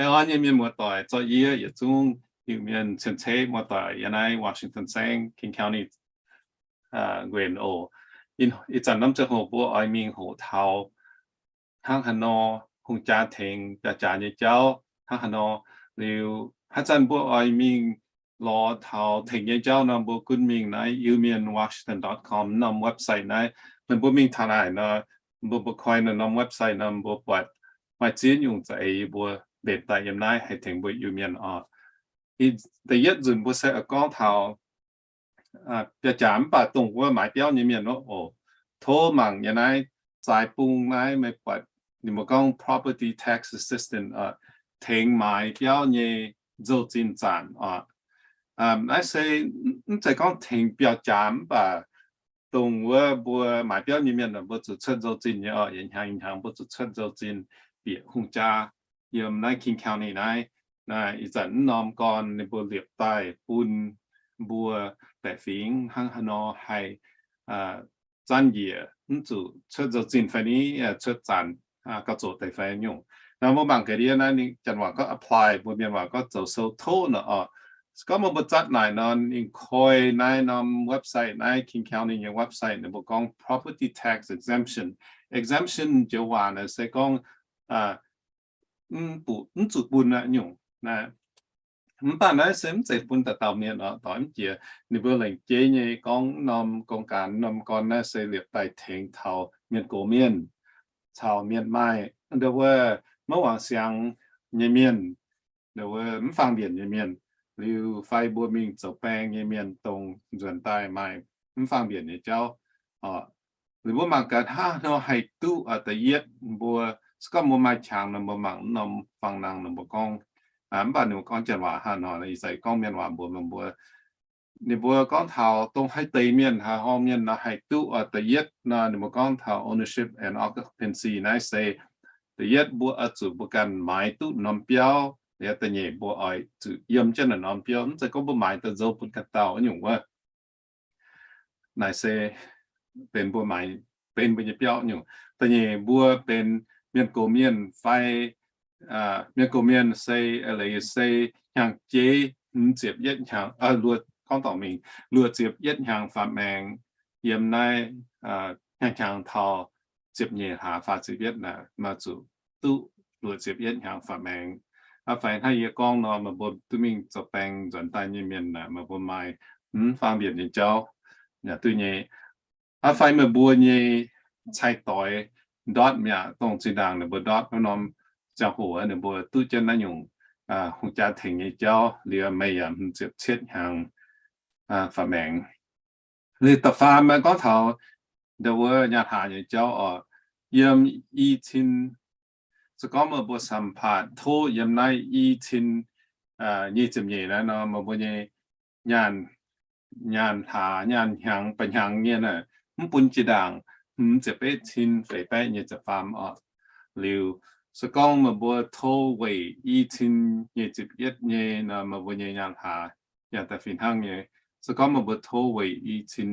Baengh orn nyei mienh muoz-doic, zorqv yie yietc zungv Iu-Mienh cien-ceqv muoz-doic yiem naaiv Washington saengv, King County, nquenc oc. Ih zanc norm ziangh hoc mbuo oix mingh hoqc taux hnangv haaix nor hungh jaa tengx jaa jaax nyei jauv hnangv haaix nor. Liuz haaix zanc mbuo oix mingh lorz taux tengx nyei jauv nor, mbuo gunv mingh naaiv iumienwashington.com norm website naaiv. Meih mbuo mingh taux naaic nor, mbuo mbuo koi naaiv norm website nor, mbuo buatc maaih ziex nyungc za'eix yie mbuo mbenc daaih yiem naaiv haih tengx mbuo Iu-Mienh oc. Da'yietv nzunc mbuo se oix gorngv taux biauv-jaax mv baac dongh wuov maaiz biauv nyei mienh oc, tov mangc yiem naaiv zaaix bung naaiv meih buatc ninh mbuo gorngv property tax assistance, tengx maaiz biauv nyei nzou-zinh zaanc oc. Naaiv se mv zeiz gorngv tengx biauv-jaax mv baac dongh wuov mbuo maaiz biauv nyei mienh mbuo zuqc cuotv nzou-zinh nyei oc. Yietc hnyangx yietc hnyangx mbuo zuqc cuotv nzou-zinh bieqc hungh jaa yiem naaiv King County naaiv. Naaiv ih zanc mv norm gorn ninh mbuo liepc daaih bun mbuo baeqc fingx hnangv haaix nor haih zanv njiec, mv zuqc cuotv nzou-zinh fai ni cuotv zaanc gauh zoqc deix fai nyungc. Naaiv mbuo mangc ga'ndiev naaiv ninh janx waac gorngv apply, mbuo mienh waac gorngv zoux sou tov nor oc. Se gorngv meih mbuo zatv naaic nor, ninh koi naaiv norm website, naaiv King County nyei website, ninh mbuo gorngv property tax exemption. Exemption joux waac naaic se gorngv mv zuqc bun aqv nyungc. Mv baac naaiv se mv zeiz bun dauh dauh mienh oc, doix mv jiex. Ninh mbuo lengc jeiv nyei gorngv norm gong gaanx norm gorn naaiv se liepc daaih tengx taux mienh gox mienh caux mienh maaih ndo wuov maiv wangc siangx nyei mienh, ndo wuov mv faang mbienc nyei mienh, liuz fai mbuo mingh zoux baeng nyei mienh dongh nzuonx daaih maaih mv faang mbienc nyei jauv. Liuz mbuo mangc gaax hnangv haaix nor haih duqv. Da'yietv mbuo se gorngv mbuo maaih qangx nor, mbuo mangc norm fang nangh nor mbuo gorngv, mv baac ninh mbuo gorngv janx waac hnangv nor, ih zanc gorngv mienh waac mbuox meih mbuo. Ninh mbuo gorngv taux dongh haaix deix mienh, haaix horngh mienh nor haih duqv. Da'yietv nor ninh mbuo gorngv taux ownership and occupancy naaiv se da'yietv mbuo oix zuqc mbuo ganh maaiz duqv norm biauv. Liuz da'nyeic mbuo oix zuqc yiem jienv naaiv norm biauv, mv zeiz gorngv mbuo maaiz daaih nzou bun ganh dauh nyungc wuov. Naaiv se benx mbuo maaiz benx mbuo nyei biauv nyungc. Da'nyeic mbuo benx mienh gox mienh fai mienh gox mienh se leiz se hnyangx-jeiv hmz ziepc yietv hnyangx, luo, gorngv dorngc mingh luo ziepc yietv hnyangx faatv maengx, yiem naaiv hnyangx-hnyangx taux ziepc nyeic hlaax faah ziepc yietv naaic, maaih zuqc duqv luo ziepc yietv hnyangx faatv maengx. Aa fai hnangv yie gorngv nor, meih mbuo duqv mingh zoux baeng nzuonx daaih nyei mienh naaic, meih mbuo maaih mv faang mbienc nyei jauv yaac duqv nyei. Aa fai meih mbuo nyei cai-doix ndortv mi'aqv, dongh zinh ndaangc ninh mbuo ndortv wuov norm ziangh hoc ninh mbuo duqv jienv naaiv nyungc hungh jaa tengx nyei jauv liuz meih yaac hmz ziepc cietv hnyangx faatv maengx. Liuz da'faam gorngv taux ndo wuov nyaanh hlaax nyei jauv oc. Yiem i cin, se gorngv meih mbuo samx paatc tov yiem naaiv i cin nyic ziepc nyeic naaiv nor, meih mbuo nyei nyaanh, nyaanh hlaax, nyaanh hnyangx, ba'hnyangx nyei naaic, mv bun jiex ndaangc hmz ziepc betv cin feix baeqv nyei ziepc faam oc. Liuz se gorngv meih mbuo tov weic i cin nyic ziepc yietv nyei nor, meih mbuo nyei nyaanh hlaax yaac daaih fih hnangv nyei. Se gorngv meih mbuo tov weic i cin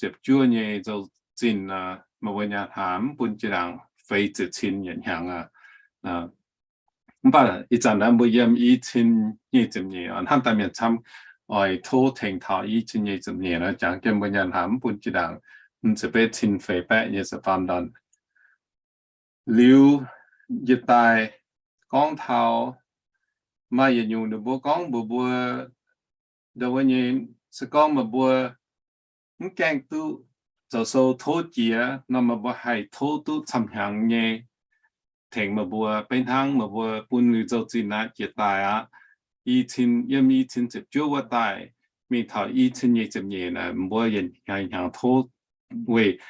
ziepc juov nyei nzou-zinh nor, meih mbuo nyaanh hlaax mv bun jiex ndaangc feix ziepc cin yietc hnyangx aqv. Mv baac ih zanc naaiv mbuo yiem i cin nyic ziepc nyeic oc, hnamv daaih mienh camv oix tov tengx taux i cin nyic ziepc nyeic nor, jangx jienv mbuo nyaanh hlaax mv bun jiex ndaangc hmz ziepc betv cin feix baeqv nyei ziepc faam ndorn. Liuz njiec daaih gorngv taux maaih yietc nyungc ninh mbuo gorngv mbuox mbuo, ndo wuov nyei, se gorngv meih mbuo mv gaengh duqv zoux sou tov jiex nor, meih mbuo haih tov duqv camv hnyangx nyei tengx meih mbuo. Beiv hnangv meih mbuo bun liuz nzou-zinh aqv, jiex daaih aqv, i cin, yiem i cin ziepc juov wuov daaih mingh taux i cin nyic ziepc nyeic naaic, mbuo yietc hnyangx tov, weic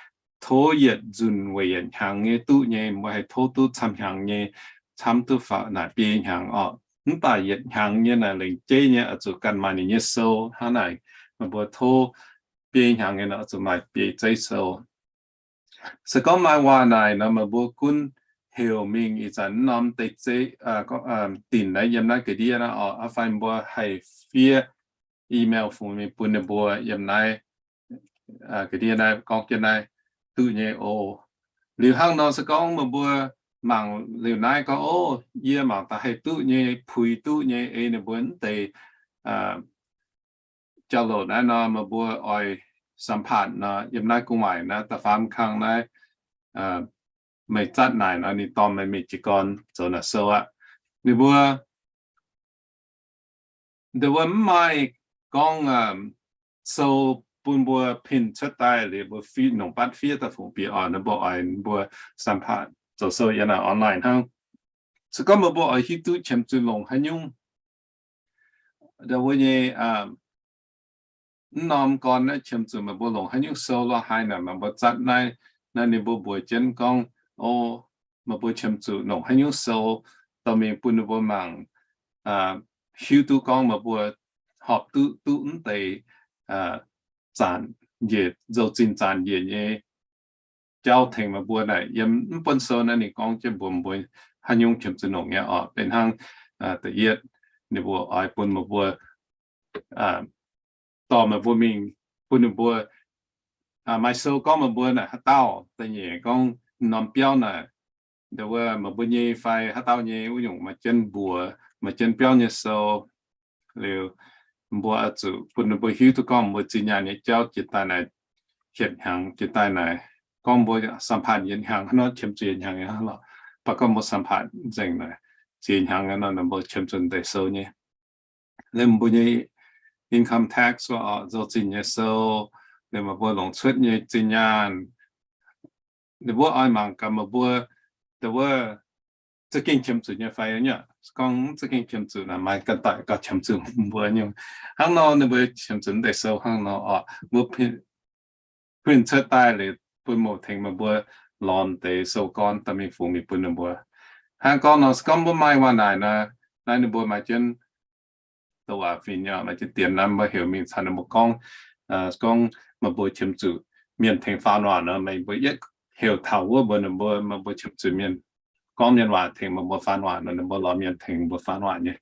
tov yietc nzunc weic yietc hnyangx nyei duqv nyei, mbuo haih tov duqv camv hnyangx nyei, camv duqv faaux naaic biei hnyangx oc. Mv baac yietc hnyangx nyei naaic lengc jeiv nyei oix zuqc ganh maaih ninh nyei sou. Hnangv naaic, meih mbuo tov biei hnyangx nyei naaic oix zuqc maaih biei zeiv sou. Se gorngv maaih waac naaic nor, meih mbuo gunv heuc mingh ih zanc norm deix zeiv, dinc naaiv yiem naaiv ga'ndiev naaiv oc. Aa fai mbuo haih fiev email fungx mingh bun ninh mbuo yiem naaiv ga'ndiev naaiv gorngv jienv naaiv duqv nyei oc. Liuz hnangv nor se gorngv meih mbuo mangc liuz naaiv gorngv, o, yie mangc daaih haih duqv nyei, puix duqv nyei, ei ninh mbuo mv deix jauv-louc naaiv nor, meih mbuo oix สัมภาษณ์ nor, yiem naaiv gu'nguaaic naaiv da'faam kang naaiv, meih zatv naaic nor, ninh dorh meih mingh jiez gorn zoux naaic sou aqv. Ninh mbuo ndongc wuov mv maaih gorngv sou bun mbuo print cuotv daaih liuz mbuo fiev, nongc batv fiev daaih fungx bieqc oc. Ninh mbuo oix mbuo สัมภาษณ์ zoux sou yiem naaic online hnangv. Se gorngv meih mbuo oix hiuv duqv qiemx zuqc longc haaix nyungc, ndongc wuov nyei, mv norm gorn naaiv qiemx zuqc meih mbuo longc haaix nyungc sou lorh haaix naaic, meih mbuo zatv naaiv, naaiv ninh mbuo mbuox jienv gorngv, o, meih mbuo qiemx zuqc longc haaix nyungc sou dorh mingh bun ninh mbuo mangc, hiuv duqv gorngv meih mbuo horpc duqv, duqv mv deix zaanc njiec, nzou-zinh zaanc njiec nyei jauv tengx meih mbuo naaic. Yiem mv buonv sou naaiv ninh gorngv jienv mbuox mbuo haaix nyungc qiemx zuqc longc nyei oc. Benx hnangv da'yietv, ninh mbuo oix bun meih mbuo dorh meih mbuo mingh bun ninh mbuo maaih sou gorngv meih mbuo naaic haaix dauh. Da'nyeic gorngv norm biauv naaic, ndongc wuov meih mbuo nyei fai haaix dauh nyei wuov nyungc maaih jienv mbuox, maaih jienv biauv nyei sou. Liuz mbuo oix zuqc bun ninh mbuo hiuv duqv gorngv mbuo zinh nyaanh nyei jauv jiex daaih naaic hietc hnyangx, jiex daaih naaic gorngv mbuo สัมภาษณ์ yietc hnyangx hnangv nor, qiemx zuqc yietc hnyangx hnangv lorqc. Mv baac gorngv mbuo สัมภาษณ์ nzengc naaic ziex hnyangx nor, mbuo qiemx zuqc deix sou nyei. Liuz mbuo nyei income tax, nzou-zinh nyei sou, liuz meih mbuo longc cuotv nyei zinh nyaanh, ninh mbuo oix mangc gaax meih mbuo, ndongc wuov, za'gengh qiemx zuqc nyei fai nyei. Gorngv za'gengh qiemx zuqc naaic, maaih ganh daaih gauh qiemx zuqc mbuo nyei. Hnangv nor ninh mbuo qiemx zuqc deix sou hnangv nor oc. Mbuo print cuotv daaih liuz bun mouc tengx meih mbuo lorz deix sou gorn dorh mingh fungx mingh bun ninh mbuo. Hnangv gorngv nor, se gorngv mbuo maaih waac-naaic nor, naaiv ninh mbuo maaih jienv douc waac fingx, maaih jienv dienx naaiv, mbuo heuc mingh caux ninh mbuo gorngv, gorngv meih mbuo qiemx zuqc mienh tengx faan waac nor, meih mbuo yietv heuc taux wuov mbuox ninh mbuo meih mbuo qiemx zuqc mienh, gorngv mienh waac tengx meih mbuo faan waac nor, ninh mbuo lorz mienh tengx mbuo faan waac nyei.